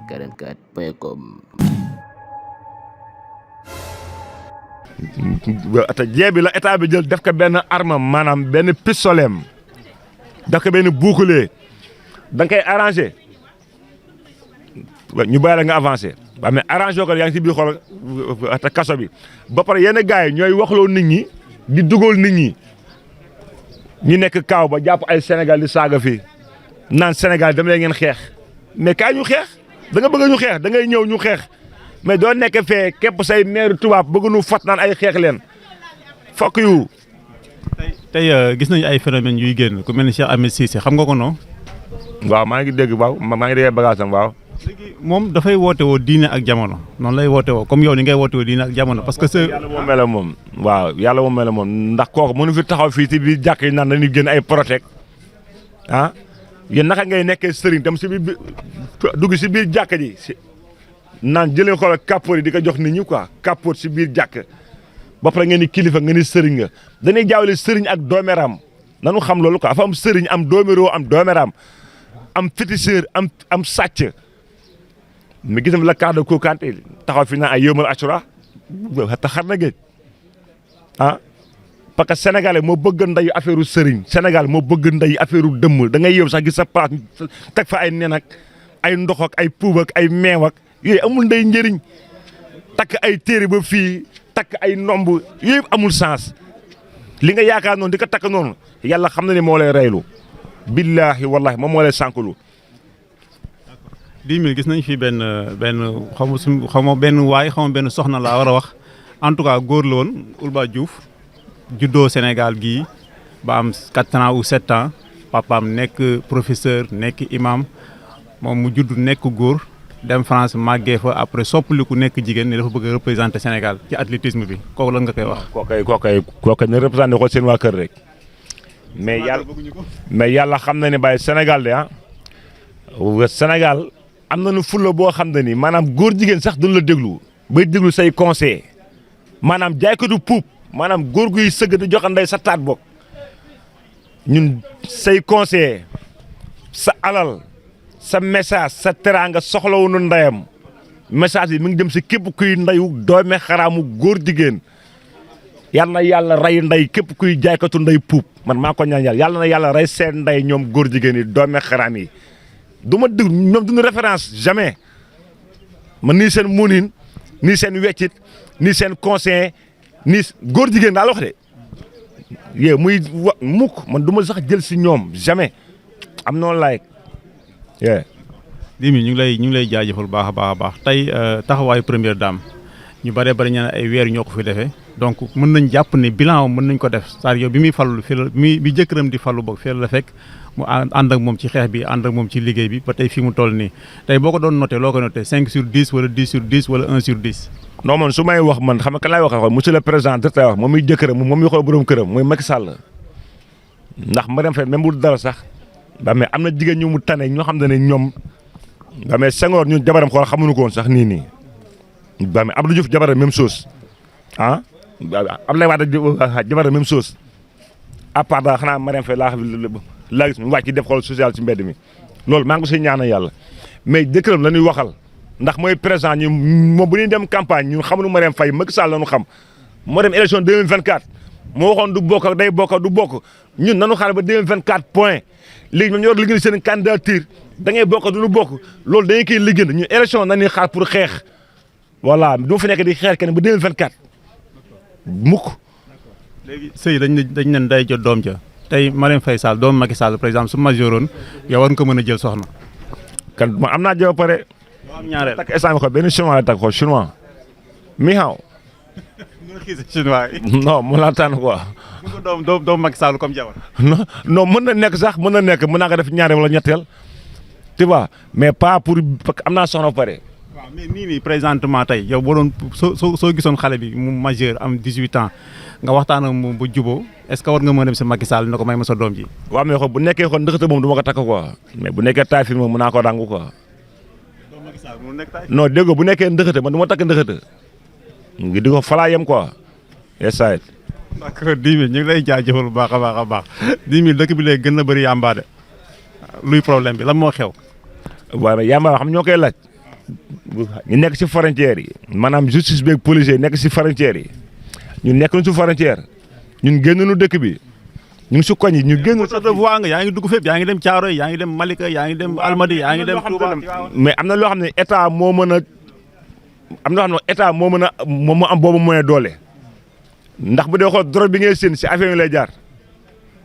G0rdjiguén44.com. te jee bi la état bi jël def ko benn arme maanaam benn pistolet def ko benn bouclier da nga koy arrangé ñu bàyyi la nga avancé waaw mais arrangé ko yaa ngi si biir xool te kaso bi ba pare yenn gars yi ñooy waxloo nit ñi di dugal nit ñi ñu nekk kaaw ba jàpp ay Sénégal di saaga fii naan Sénégal dem leen ngeen xeex mais kaay ñu xeex da nga bëgg ñu xeex da ngay ñëw ñu xeex mais doo nekk fee képp say maire tubaab bëgg nu fat naan ay xeex leen fokk yu. tey gis nañu ay phénomènes yuy génn ku mel ni Cheikh Ahmed Cissé xam nga ko non. waaw maa ngi dégg waaw maa ngi dégg bagage am waaw. léegi moom dafay woote woo diine ak jamono noonu lay woote woo comme yow ni ngay woote woo diine ak jamono parce que yàlla moo mel moom waaw yàlla moo mel moom ndax kooku mënu fi taxaw fii ci biir jàkk yi naan dañuy génn ay protect ah yéen naka ngay nekkee sëriñ tam si biir dugg si biir jàkk ji si naan jëlee xoolal kàppoot yi di ko jox nit ñi quoi kàppoot si biir jàkk ba pare ngeen ni kilifa ngeen ni sëriñ nga dañuy jaawale sëriñ ak doomeram nanu xam loolu quoi dafa am sëriñ am doomeroo am doomeram am féticheur am sàcc mi gis la carte de contactez taxaw fi naan ay yëmal assura te xar na géej ah parce que sénégalais moo bëgg ndeyu affaire sëriñ Sénégal moo bëgg ndeyu affaire dëmm da ngay yëw sax gis sa place teg fa ay nen ak ay ndox ak ay puub ak ay meew ak yooyu amul ndey njëriñ takk ay téere ba fii takk ay nomb yooyu amul sens li nga yaakaar noonu di ko takk noonu yàlla xam na ne moo lay reylu billaahi wallaahi moom moo lay sànkulu 10 000 gis nañ fi benn xaw ma benn waay xaw ma benn soxna laa war a wax en tout cas góor la woon Halba Diouf juddoo Sénégal gii ba am 4 ans ou 7 ans papaam nekk professeur nekk imam moom mu judd nekk góor dem France màggee fa après soppaliku nekk jigéen ne dafa bëgg a représenter Sénégal ci athlétisme bi kooku lan nga koy wax. kooku ne représenté ko seen waa kër rek. mais yàlla xam na ne bàyyi Sénégal de ah Sénégal am nañu fulla boo xam ne ni maanaam góor jigéen sax duñu la déglu bay déglu say conseil maanaam jaay ko du puub maanaam góor guy sëgg di joxe ndey sa taat bokk ñun say conseil sa alal sa message sa teraanga soxlawuñu ndeyam message yi mi ngi dem si képp kuy ndeyu doome xaraamu góor jigéen yal na yàlla rey ndey képp kuy jaaykatu ndey puub man maa ko ñaan yàlla na yàlla rey seen ndey ñoom góor jigéen yi doome xaraam yi du ma déglu ñoom duñu référence jamais man nii seen munin nii seen weccit nii seen conseil nii góor jigéen daal wax de yee muy mukk man du ma sax jël si ñoom jamais am noonu laay yee 10 000 ñu ngi lay jaajëfal baax a baax tey taxawaayu première dame ñu bëree bëri ñu ne ay weer ñoo ko fi defee donc mën nañ jàpp ne bilan mën nañ ko def c'est-à-dire yow bi muy fallu fii la bi jëkkëram di fallu boog fii la fekk mu ànd ak moom ci xeex bi ànd ak moom ci liggéey bi ba tey fii mu toll nii tey boo ko doon noté loo ko noté 5 sur 10 wala 10 sur 10 wala 1 sur 10. non man su may wax man xam nga kan laay wax monsieur le président direct wax moom muy jëkkëram moom muy xool borom këram mooy Macky Sall ndax ma dem fay même bu dara sax ba mais am na jigéen ñu mu tane ñoo xam ne ñoom ba mais Senghor ñun jabaram xool xamuñu ko woon sax nii ba mais Abdou Diouf jabaram même chose ah Abdoulaye Wade jabaram même chose à part daal xanaa ma dem fay laa gis mu wàcc def xool social ci mbedd mi loolu maa ngi ko siy ñaanal yàlla mais jëkkëram la ñuy waxal ndax mooy président ñu moom bu ñuy dem campagne ñun xamuñu Marème Faye Macky Sall la ñu xam moo dem élection 2024 moo waxoon du bokk day bokk du bokk ñun nanu xaar ba 2024 point léegi ñoom ñoo war liggéey seen candidature da ngay bokk du ñu bokk loolu dañuy koy liggéey ñun élection nañuy xaar pour xeex voilà du ma fi nekk di xeex kenn ba 2024 mukk. léegi sëy dañ leen day jot doom ja tey Marème Faye Sall doomu Macky Sall par exemple su majeure yow war nga ko mën a jël soxna. kan ma am naa jëw pare. am ñaareel takk instant ko benn chinois la takk ko chinois mi xaw. chinois yi. non mu laa tànn quoi. mu ko doomu Macky Sall comme jabar. non mën na nekk sax mën naa ko def ñaareel wala ñetteel tu vois mais pas pour parce que am naa soxna pare. waaw mais nii présentement tey yow boo doon soo gisoon xale bi mu majeur am 18 ans nga waxtaan ak moom ba juboo est-ce que war nga mën a dem si Macky Sall ne ko may ma sa doom ji. waaw mais bu nekkee kon ndëxate moom du ma ko takk quoi mais bu nekkee taay fi moom mën naa ko rangu quoi. doomu Macky Sall mu nekk taay. non dégg nga bu nekkee ndëxate man du ma takk ndëxate ngi di ko falaa yem quoi yes it. d'accord 10 000 ñu ngi lay jaajëfal bu baax a baax 10 000 dëkk bi léegi gën na bëri yamba de luy problème bi lan moo xew. waaw mais yamba xam ñoo koy laaj ñu nekk si frontières yi maanaam justice beeg policier nekk si frontières yi ñun nekk nañu si frontière ñun génn nu dëkk bi ñu ngi si koñ yi ñu génn. voie nga yaa ngi dugg fépp yaa ngi dem Thiaroye yaa ngi dem Malika yaa ngi dem Almadi yaa ngi dem Touba. mais am na loo xam ne état moo mën a am na loo xam ne état moo mën a moom moo am boobu moyen doole ndax bu dee xool drogue bi ngay séen si affaire yi lay jaar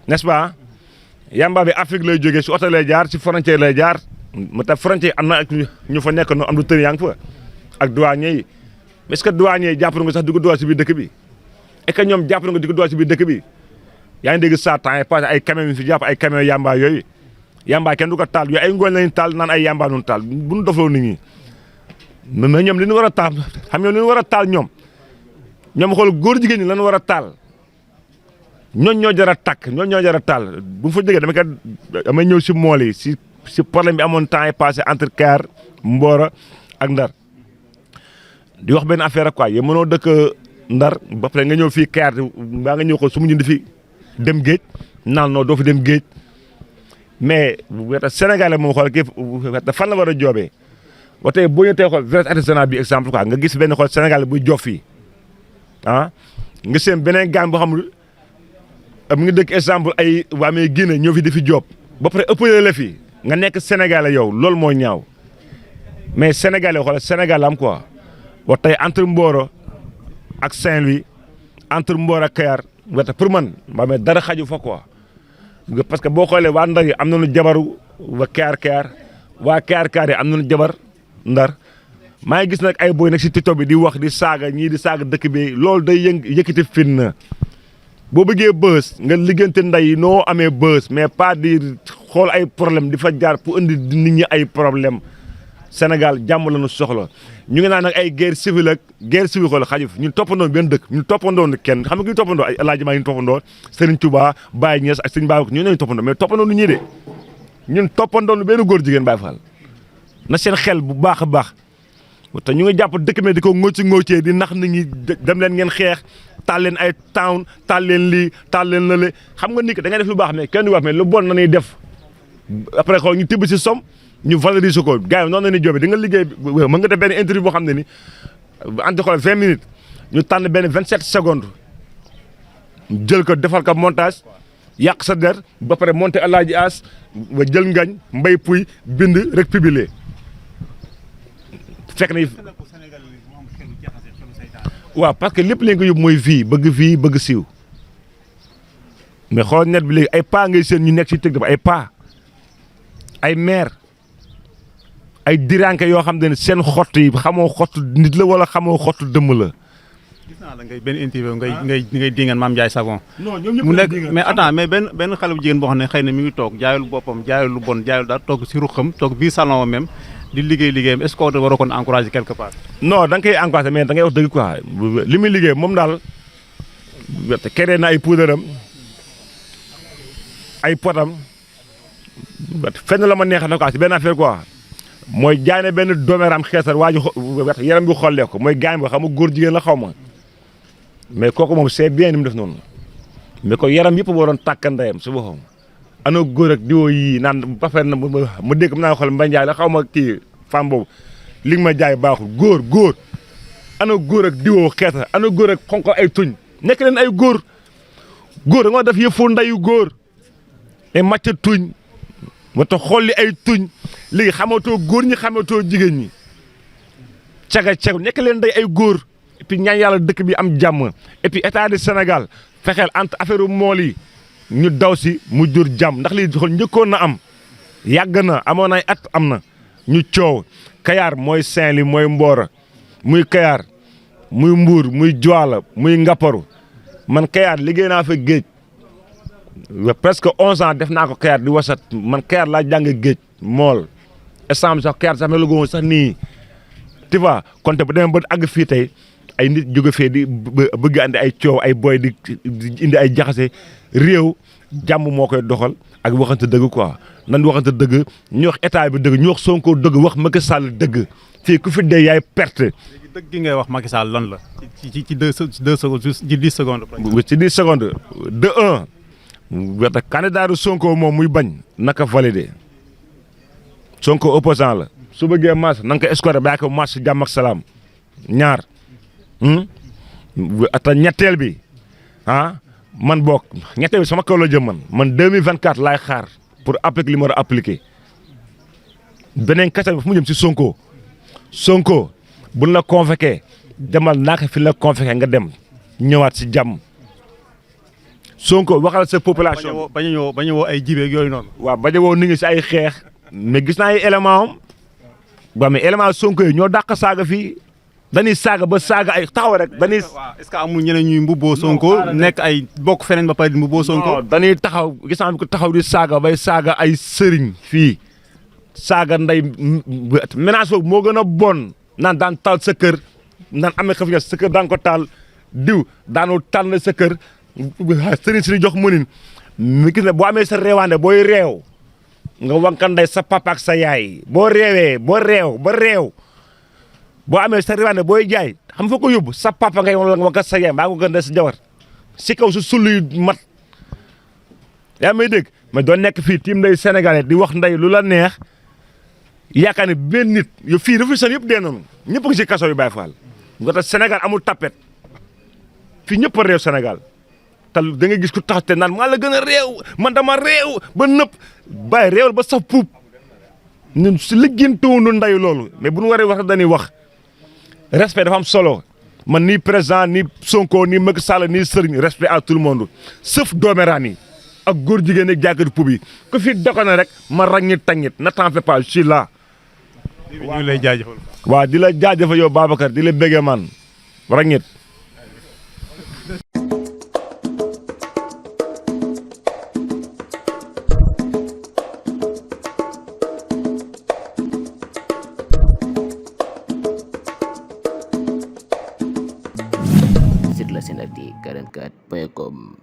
n'est-ce pas yamba bi Afrique lay jógee si oto lay jaar si frontière lay jaar mu tax frontière am na ak ñu fa nekk no am du tëri yaa ngi fa ak douanier yi est-ce que douanier yi jàpp na nga sax di ko dugal si biir dëkk bi et que ñoom jàpp na nga di ko dugal si biir dëkk bi yaa ngi dégg saa temps yi passé ay camion yu fi jàpp ay camion yamba yooyu yamba kenn du ko taal yooyu ay ngooñ lañu taal naan ay yamba nun taal bu ñu dofloo nit ñi mais ñoom li ñu war a taal xam ñoom li ñu war a taal ñoom xool góor jigéen ñi lañu war a taal ñooñ ñoo jar a takk ñooñ ñoo jar a taal bu fa jógee damay ñëw si mool yi si problème bi amoon temps yi passé entre Kayar Mboro ak Ndar di wax benn affaire quoi yow mënoo dëkk Ndar ba pare nga ñëw fii Kayar mbaa nga ñëw ko su mu ñëw fi dem géej naan non doo fi dem géej mais Sénégalais moom xool kii fan la war a joobee ba tey boo ñu tey xool vrai artisanat bi exemple quoi nga gis benn xool Sénégalais buy job fii ah nga seen beneen gaan boo xam mu ngi dëkk exemple ay waa mais Guinée ñëw fi di fi job ba pare ëppale la fi nga nekk Sénégalais yow loolu moo ñaaw mais Sénégalais xool Sénégal am quoi ba tey entre Mboro ak Saint-Louis entre Mboro ak Kayar wete pour man mbaa mais dara xaju fa quoi parce que boo xoolee waa Ndar yi am nañu jabaru waa Kayar waa Kayar yi am nañu jabar Ndar maa ngi gis nag ay boy nag si TikTok bi di wax di saaga ñii di saaga dëkk bi loolu day yëkkati fitna boo bëggee bës nga liggante nday yi noo amee bës mais pas di xool ay problème di fa jaar pour indi nit ñi ay problème Sénégal jàmm la ñu soxla ñu ngi naan nag ay guerre civile ak guerre civile xool xaju fi ñun toppandoo benn dëkk ñun toppandoo kenn xam nga ñu toppandoo ay El Hadj Malick ñu toppandoo Serigne Touba Baye Niass ak Serigne Babacar ñu nañu toppandoo mais toppandoo nu ñii de ñun toppandoo nu benn góor jigéen Baye Fall na seen xel bu baax a baax te ñu ngi jàpp dëkk mi di ko ŋóoci di nax nit ñi dem leen ngeen xeex taal leen ay town taal leen lii taal leen lële xam nga nit ki da ngay def lu baax mais kenn du wax mais lu bon na ñuy def après xool ñu tibb si som ñu valoriser ko gars yi noonu la ñuy jóobee di nga liggéey mën nga def benn interview boo xam ne ni ante xool 20 minutes ñu tànn benn 27 secondes jël ko defal ko montage yàq sa der ba pare monté alaaji as ba jël ngañ mbay puy bind rek publier fekk na waaw parce que lépp léegi nga yóbbu mooy vie bëgg siiw mais xool net bi léegi ay paa ngay seen ñu nekk si tëgg dafa ay paa ay maire ay diranke yoo xam ne seen xott yi xamoo xottu nit la wala xamoo xottu dëmm la. gis naa la ngay benn interview ngay dingaan Mame Ndiaye Savon. non ñoom ñëpp mu nekk mais attends mais benn xale bu jigéen boo xam ne xëy na mi ngi toog jaayul boppam jaayul lu bon jaayul daal toog si ruxam toog biir salon même di liggéeyam est-ce que waroo ko encourager quelque part. non da nga koy encourager mais da ngay wax dëgg quoi li muy liggéey moom daal keree na ay puudaram ay potam fenn la ma neexal na quoi si benn affaire quoi mooy jaay na benn doomeram xeesal waa ji yaram bi xollee ko mooy gaañ ba xam nga góor jigéen la xaw ma mais kooku moom c'est bien ni mu def noonu mais ko yaram yëpp waroon tàkka ndeyam su boppam ana góor ak diwoo yii naan ba fekk na mu dégg naa xool Mbaye Ndiaye la xaw ma kii femme boobu li nga ma jaay baaxul góor ana góor ak diwoo xeesal ana góor ak xonq ay tuñ nekk leen ay góor da nga def yëfu ndeyu góor et màcc tuñ moo tax xool li ay tuñ léegi xamatoo góor ñi xamatoo jigéen ñi caga nekk leen day ay góor et puis ñaan yàlla dëkk bi am jàmm et puis état du Sénégal fexeel entre affaire mool yi ñu daw si mu jur jàmm ndax lii xool njëkkoon na am yàgg na amoon ay at am na ñu coow Kayar mooy Saint-Louis mooy Mboro muy Kayar muy Mbour muy Joala muy Ngapparu man Kayar liggéey naa fa géej presque 11 ans def naa ko Kayar di wasat man Kayar laa jàng géej mool instant sax Kayar sax mel la sax nii tu vois kon te bu demee ba àgg fii tey ay nit jóge fee di bëgg andi ay coow ay boy di indi ay jaxase réew jàmm moo koy doxal ak waxante dëgg quoi nan waxante dëgg ñu wax état bi dëgg ñu wax Sonko dëgg wax Macky Sall dëgg fii ku fi dee yaay perte. léegi dëgg gi ngay wax Macky Sall lan la ci 2 secondes ci 10 secondes. ci 10 secondes de 1 candidat Sonko moom muy bañ naka validé Sonko opposant la su bëggee maas na nga ko escorté bàyyi ko maas si jàmm ak salaam ñaar ata ñetteel bi man bokk ñetteel bi sama kaw la jëm man 2024 laay xaar pour appliquer li ma war a appliquer beneen kese bi fu mu jëm si Sonko buñ la convoqué demal naaka fi la convoqué nga dem ñëwaat si jàmm Sonko waxal sa population. bañ a woo ay jibeeg yooyu noonu. waaw bañ a woo nit ñi si ay xeex mais gis naa ay élément am waaw mais élément Sonko yi ñoo dàq saaga fii dañuy saaga ba saaga ay taxaw rek dañuy. waaw est-ce que amul ñeneen ñuy mbubboo Sonko nekk ay bokk feneen ba pare di mbubboo Sonko. dañuy taxaw gis naa ko taxaw di saaga bay saaga ay sëriñ fii saaga nday menace boobu moo gën a bon naan daan taal sa kër naan amee xëf sa kër daan ko taal diw daanu taal na sa kër sëriñ si jox mënin mi gis ne boo amee sa réewaande booy réew nga wanka nday sa papa ak sa yaay boo réewee boo réew ba réew boo amee sa réewaande booy jaay xam fa ko yóbbu sa papa ngay wanka sa yaay mbaa ko gën sa jabar si kaw su sulluy mat yaa may dégg mais doo nekk fii tiim nday sénégalais di wax nday lu la neex yaakaar ne benn nit yow fii réflexion yëpp dee nañu ñëpp ngi si kaso yu Baye Fall nga tax Sénégal amul tapet fii ñëpp a réew Sénégal te da nga gis ku tax te naan maa la gën a réew man dama réew ba nëpp bàyyi réewal ba saf puub ñun si liggéeyantewuñu ndayu loolu mais bu ñu waree wax dañuy wax respect dafa am solo man nii président nii Sonko nii Macky Sall nii Serigne respect à tout le monde sauf doomeraan yi ak góor jigéen ak jàkkati pub yi ku fi doxane rek ma ràññit tañit ne t'en fais pas je suis là. ñu ngi lay jaajëfal. waaw di la jaajëfal yow Babacar di la bëggee man ràññit. sur la Senati 44.com